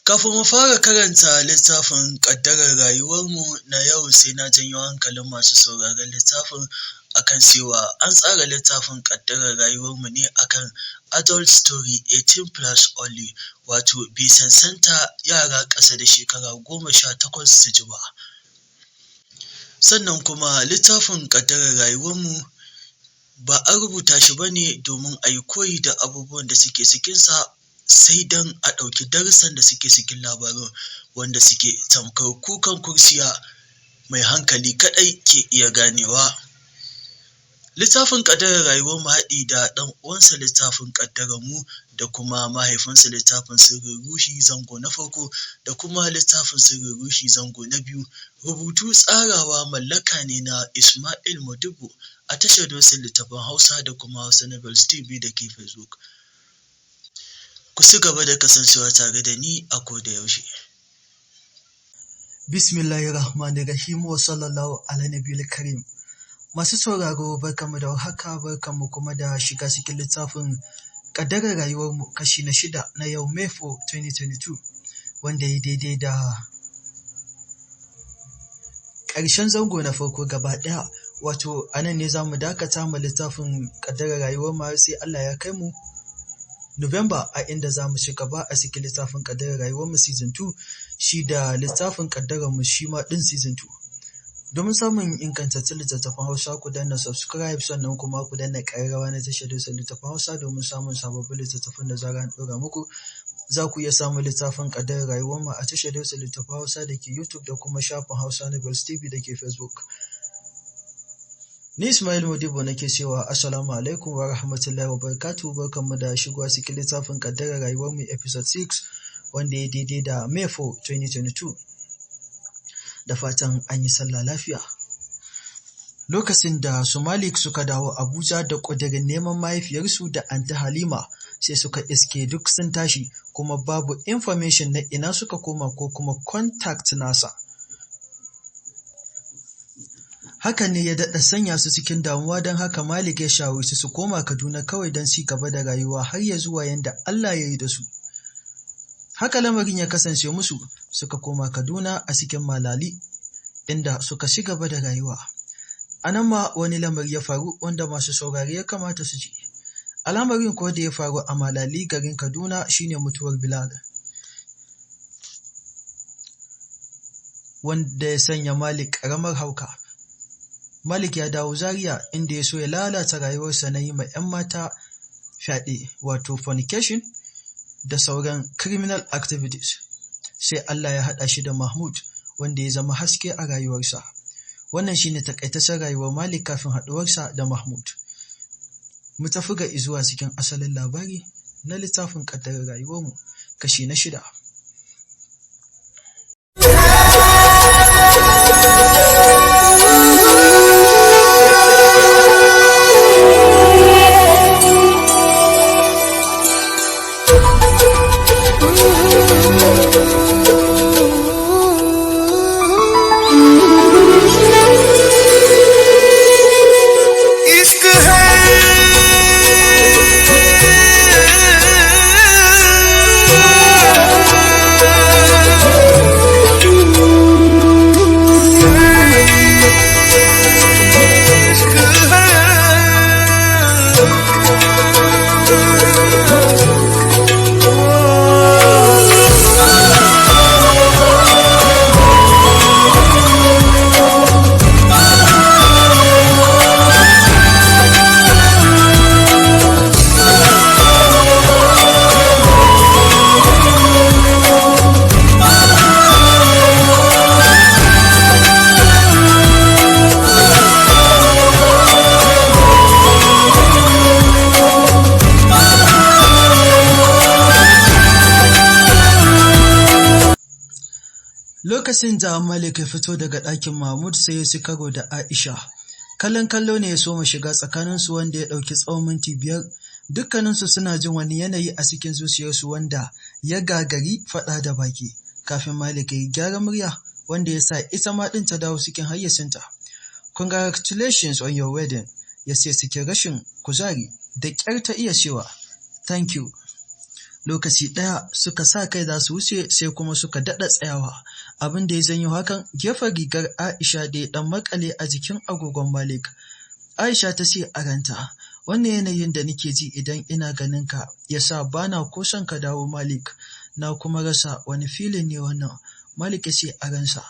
Kafin mu fara karanta littafin ƙaddarar rayuwarmu na yau, sai na janyo hankalin masu sauraron littafin akan cewa an tsara littafin ƙaddarar rayuwarmu ne akan adult story 18+ only, wato bai cancanta yara ƙasa da shekara 18 su ji ba. Sannan kuma littafin ƙaddarar rayuwarmu ba an rubuta shi ba ne domin a yi koyi da abubuwan da suke cikinsa, sai don a ɗauki darussan da suke cikin labaran, wanda suke tamkar kukan kurciya, mai hankali kaɗai ke iya ganewa. Littafin ƙaddarar rayuwarmu haɗi da ɗan uwansa littafin ƙaddararmu da kuma mahaifinsa littafin sirrin ruhi zango na farko da kuma littafin sirrin ruhi zango na biyu, rubutu, tsarawa, mallaka ne na Isma'il Modibbo, a tashar dausayin littattafan Hausa da kuma Hausa Novels TV da ke Facebook. Ku cigaba da kasancewa tare da ni a koda yaushe. Bismillahirrahmanirrahim wa sallallahu ala nabiyil karim. Masu sauraro, barkanmu da warhaka, barkanmu kuma da shiga cikin littafin ƙaddarar rayuwarmu kashi na 6 na yau May 4, 2022, wanda ya daidai da ƙarshen zango na farko gaba ɗaya. Wato a nan ne za mu dakata ma littafin ƙaddarar rayuwarmu har sai Allah ya kai mu Nuwamba, a inda za mu ci gaba a cikin littafin ƙaddarar rayuwarmu season 2, shi da littafin ƙaddararmu shi ma ɗin season 2. Domin samun ingantattun littattafan Hausa, ku danna subscribe, sannan kuma ku danna ƙararrawa na tashar Dausayin Littattafan Hausa domin samun sababbin littattafan da zarar an ɗora muku. Za ku iya samun littafin ƙaddarar rayuwarmu a tashar Dausayin Littattafan Hausa da ke YouTube da kuma shafin Hausa Novels TV da ke Facebook. Ni Ismail Modibo nake cewa Assalamu alaikum wa rahmatullahi wa barakatuhu, barkanmu da shigowa cikin littafin ƙaddarar rayuwarmu episode 6, wanda ya daidai da May 4, 2022. Da fatan an yi sallah lafiya. Lokacin da su Malik suka dawo Abuja da ƙudurin neman mahaifiyarsu da Anti Halima, sai suka iske duk sun tashi, kuma babu information na ina suka koma ko kuma contact nasa. Hakan ne ya daɗa sanya su cikin damuwa, don haka Malik ya shawarci su koma Kaduna kawai don ci gaba da rayuwa har ya zuwa yanda Allah ya yi da su. Haka lamarin ya kasance musu, suka koma Kaduna a cikin Malali, inda suka ci gaba da rayuwa. A nan ma wani lamari ya faru wanda masu saurare ya kamata su ji. Al'amarin kuwa da ya faru a Malali, garin Kaduna, shine mutuwar Bilal, wanda ya sanya Malik ƙaramar hauka. Malik ya dawo Zaria, inda ya so ya lalata rayuwarsa na yi ma 'yan mata fyaɗe, wato fornication da sauran criminal activities. Sai Allah ya haɗa shi da Mahmud, wanda ya zama haske a rayuwarsa. Wannan shine takaitaccen rayuwar Malik kafin haɗuwarsa da Mahmud. Mu tafi ga izuwa cikin asalin labari na littafin ƙaddarar rayuwarmu kashi na 6. इश्क है। इश्क Lokacin da Malik ya fito daga ɗakin Mahmud, sai ya ci karo da Aisha. Kallon kallo ne ya soma shiga tsakaninsu, wanda ya ɗauki tsawon minti 5. Dukkaninsu suna jin wani yanayi a cikin zuciyarsu wanda ya gagari faɗa da baki. Kafin Malik ya yi gyaran murya wanda ya sa ita ma ɗin ta dawo cikin hayyacinta. "Congratulations on your wedding," ya ce cikin rashin kuzari. Da ƙyar ta iya cewa, "Thank you." Lokaci ɗaya suka sa kai za su wuce, sai kuma suka daɗa tsayawa. Abin da ya janyo hakan, gefen rigar Aisha da ya ɗan maƙale a jikin agogon Malik. Aisha ta ce a ranta, "Wannan yanayin da nake ji idan ina ganin ka ya sa ba na ko son ka dawo, Malik. Na kuma rasa wani feeling ne wannan." Malik ya ce a ransa,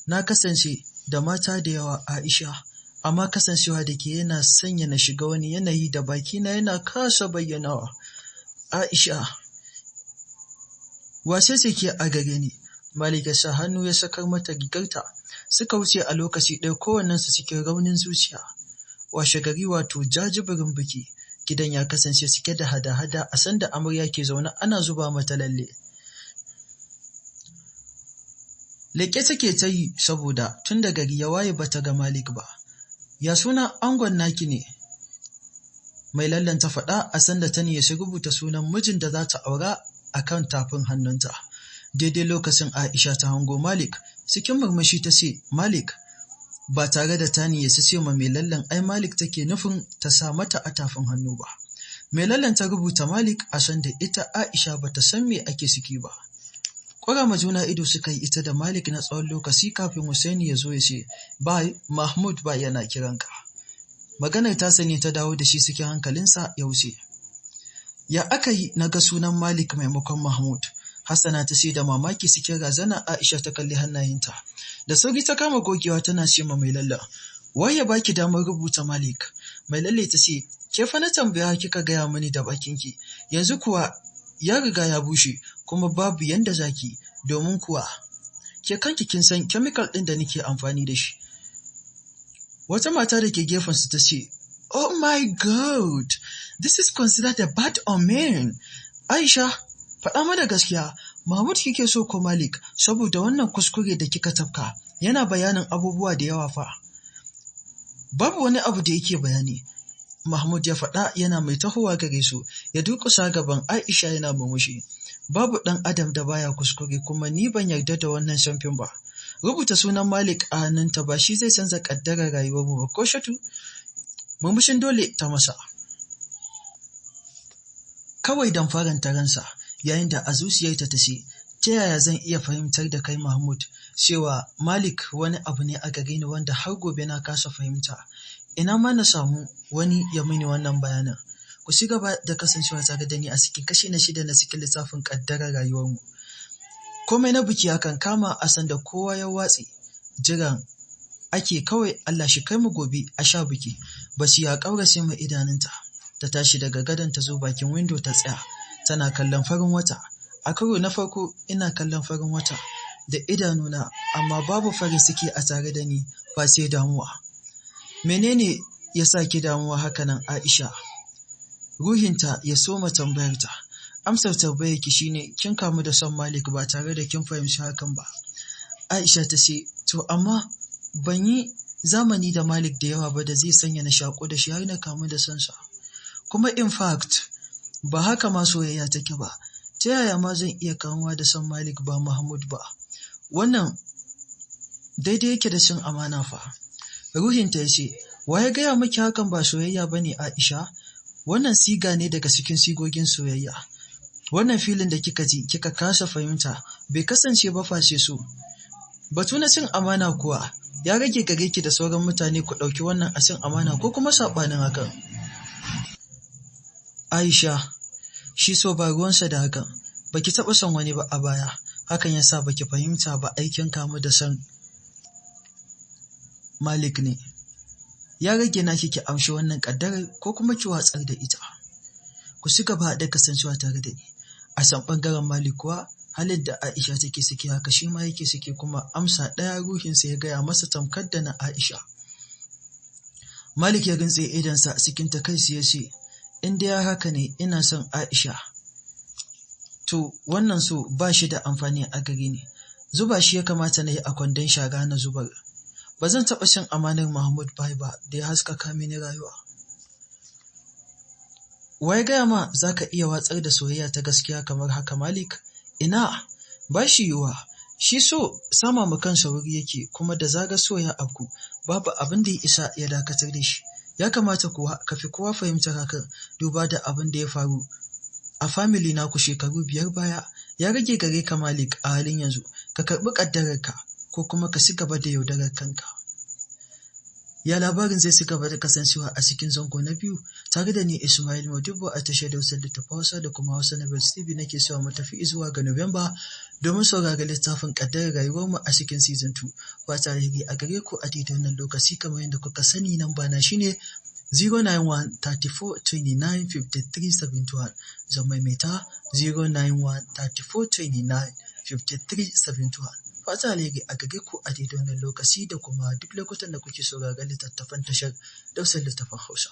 "Na kasance da mata da yawa, Aisha, amma kasancewa da ke yana sanya na shiga wani yanayi da bakina yana kasa bayyanawa. Aisha, wace ce ke a gare ni?" Malik ya sa hannu ya sakar mata rigarta. Suka wuce a lokaci ɗaya, kowannensu cikin raunin zuciya. Washe gari, wato jajibirin biki, gidan ya kasance cike da hada-hada a sanda amarya ke zaune ana zuba mata lalle. Leƙe take ta yi saboda tun da gari ya waye bata ga Malik ba. "Ya suna angon naki ne?" Mai lallen ta faɗa a sanda ta niyyaci rubuta sunan mijin da za ta aura a kan tafin hannunta. Daidai lokacin Aisha ta hango Malik, cikin murmushi ta ce, "Malik," ba tare da ta niyyaci ce ma mai lallen ai Malik take nufin ta sa mata a tafin hannu ba. Mai lallen ta rubuta Malik a sanda ita Aisha bata san me ake ciki ba. Ƙura ma juna ido suka yi ita da Malik na tsawon lokaci kafin Hussaini ya zo ya ce, "Bhai, Mahmud bhai yana kiranka." Maganar tasa ne ta dawo da shi cikin hankalinsa, ya wuce. "Ya aka yi na ga sunan Malik maimakon Mahmud?" Hassana ta ce da mamaki. Cikin razana Aisha ta kalli hannayenta. Da sauri ta kama gogewa tana ce ma mai lalla, "Wai ya baki damar rubuta Malik?" Mai lalle ta ce, "Ke fa na tambaya, kika gaya mini da bakinki. Yanzu kuwa ya riga ya bushe kuma babu yanda zaki, domin kuwa ke kanki kin san chemical ɗin da nake amfani da shi." Wata mata da ke gefensu ta ce, "Oh my God, this is considered a bad omen. Aisha, faɗa mana gaskiya, Mahmud kike so ko Malik? Saboda wannan kuskure da kika tafka yana bayanin abubuwa da yawa fa." "Babu wani abu da yake bayani," Mahmud ya faɗa yana mai tahowa gare su, ya durƙusa gaban Aisha yana murmushi. "Babu ɗan adam da baya kuskure, kuma ni ban yarda da wannan camfin ba. Rubuta sunan Malik a hannunta ba shi zai canza ƙaddarar rayuwarmu ba ko shatu." Murmushin dole ta masa. Kawai don faranta ransa, yayin da a zuciyarta ta ce, "Ta yaya zan iya fahimtar da kai, Mahmud, cewa Malik wani abu ne a gare ni wanda har gobe na kasa fahimta? Ina ma na samu wani ya mini wannan bayanin." Ku ci gaba da kasancewa tare da ni a cikin kashi na shida na cikin littafin Ƙaddarar Rayuwarmu. Komai na biki akan kama a sanda kowa ya watse. Jiran ake kawai Allah shi kai mu gobe a sha biki. Bacci ya ƙaurace ma idanunta. Ta tashi daga gadon, ta zo bakin windo ta tsaya. Tana kallon farin wata. "A karo na farko ina kallon farin wata da idanuna, amma babu farin ciki a tare da ni face damuwa." "Menene ya sa ki damuwa haka nan, Aisha?" Ruhinta ya soma tambayarta. "Amsar tambayar ki shine kin kamu da son Malik ba tare da kin fahimci hakan ba." Aisha ta ce, "To amma ban yi zamani da Malik da yawa ba da zai sanya na shaƙu da shi har na kamu da sonsa. Kuma in fact ba haka ma soyayya take ba. Ta yaya ma zan iya kamuwa da son Malik ba Mahmud ba? Wannan daidai yake da cin amana fa." Ruhinta ya ce, "Wa ya gaya miki hakan ba soyayya ba ne, Aisha? Wannan siga ne daga cikin sigogin soyayya. Wannan feeling da kika ji kika kasa fahimta bai kasance ba face so. Batu na cin amana kuwa ya rage gare ki da sauran mutane ku ɗauki wannan a cin amana ko kuma saɓanin hakan. Aisha, shi so ba ruwansa da hakan. Baki taɓa son wani ba a baya. Hakan ya sa baki fahimta ba aikin kamu da son Malik ne. Ya rage naki ki amshi wannan ƙaddarar ko kuma ki watsar da ita." Ku ci gaba da kasancewa tare da ni. A can ɓangaren Malik kuwa, halin da Aisha take ciki haka shi ma yake ciki, kuma amsa ɗaya ruhinsa ya gaya masa tamkar da na Aisha. Malik ya rintse idonsa cikin takaici ya ce, "In dai haka ne ina son Aisha, to wannan so ba shi da amfani a gare ni. Zuba shi ya kamata na yi a kwandon shara na zubar. Ba zan taɓa cin amanar Mahmud Bai ba da ya haskaka mini rayuwa." "Wa ya gaya ma za ka iya watsar da soyayya ta gaskiya kamar haka, Malik? Ina, ba shi yiwuwa. Shi so sama ma kansa wuri yake, kuma da zarar so ya afku, babu abin da ya isa ya dakatar da shi. Ya kamata kuwa ka fi kowa fahimtar hakan, duba da abin da ya faru a family naku shekaru 5 baya. Ya rage gare ka Malik a halin yanzu, ka karɓi ƙaddararka ko kuma ka ci gaba da yaudarar kanka. Ya labarin zai ci gaba da kasancewa a cikin zango na biyu tare da ni Ismail Modibo a tashar Dausar Littattafan Hausa da kuma Hausa Novels TV nake cewa mu tafi zuwa ga Nuwamba domin sauraron littafin ƙaddarar rayuwarmu a cikin season 2. Fata alheri a gare ku a daidai wannan lokaci kamar yadda kuka sani namba na shine 091 34 29 53 71. Zan maimaita 091 34 29 53 71. Fata alheri a gare ku a daidai wannan lokaci da kuma duk lokutan da kuke sauraron littattafan tashar Dausar Littattafan Hausa.